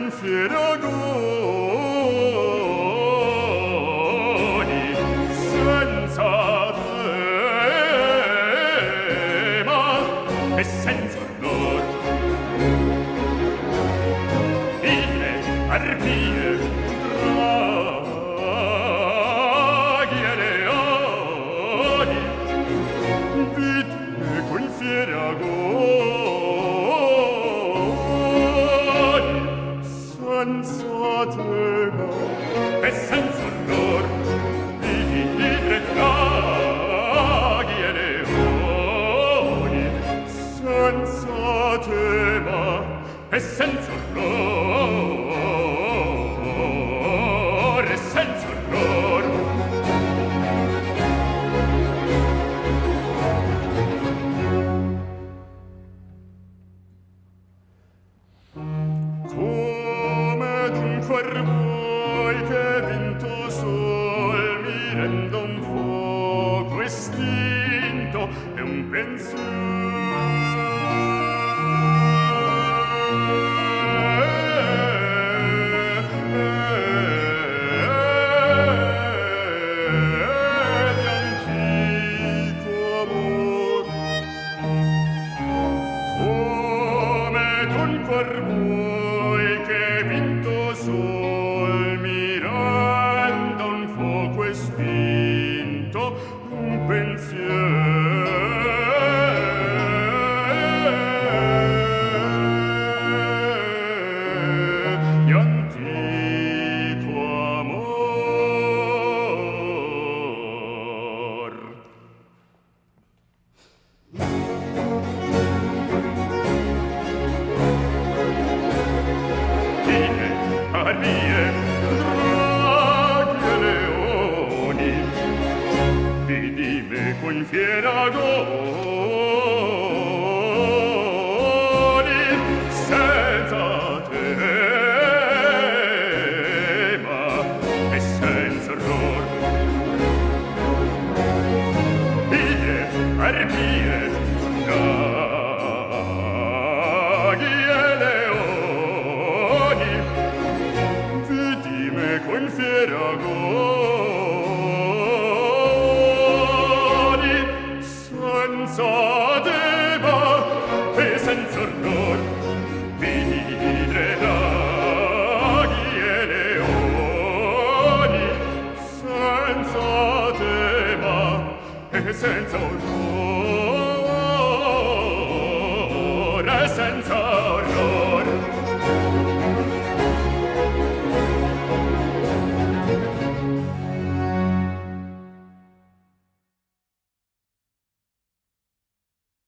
con fieri agoni senza tema e senza orror. Idre, arpie, draghi e leoni, vidi con fieri agoni senza tema e senza orror. Idre, draghi e leoni, senza tema e senza orror, e senza orror. Come dunque vuoi che vinto sol mi renda un fuoco estinto e un pensier di antico amor? Come dunque vuoi che vinto sol mi renda un fuoco estinto, un pensier di antico amor? Idre, arpie, draghi e leoni, vidi me con fieri agoni senza tema e senza orror. Idre, arpie, draghi e leoni, vidi me con fieri agoni senza tema e senza orror. Idre, draghi e leoni, senza tema e senza orror, e senza orror.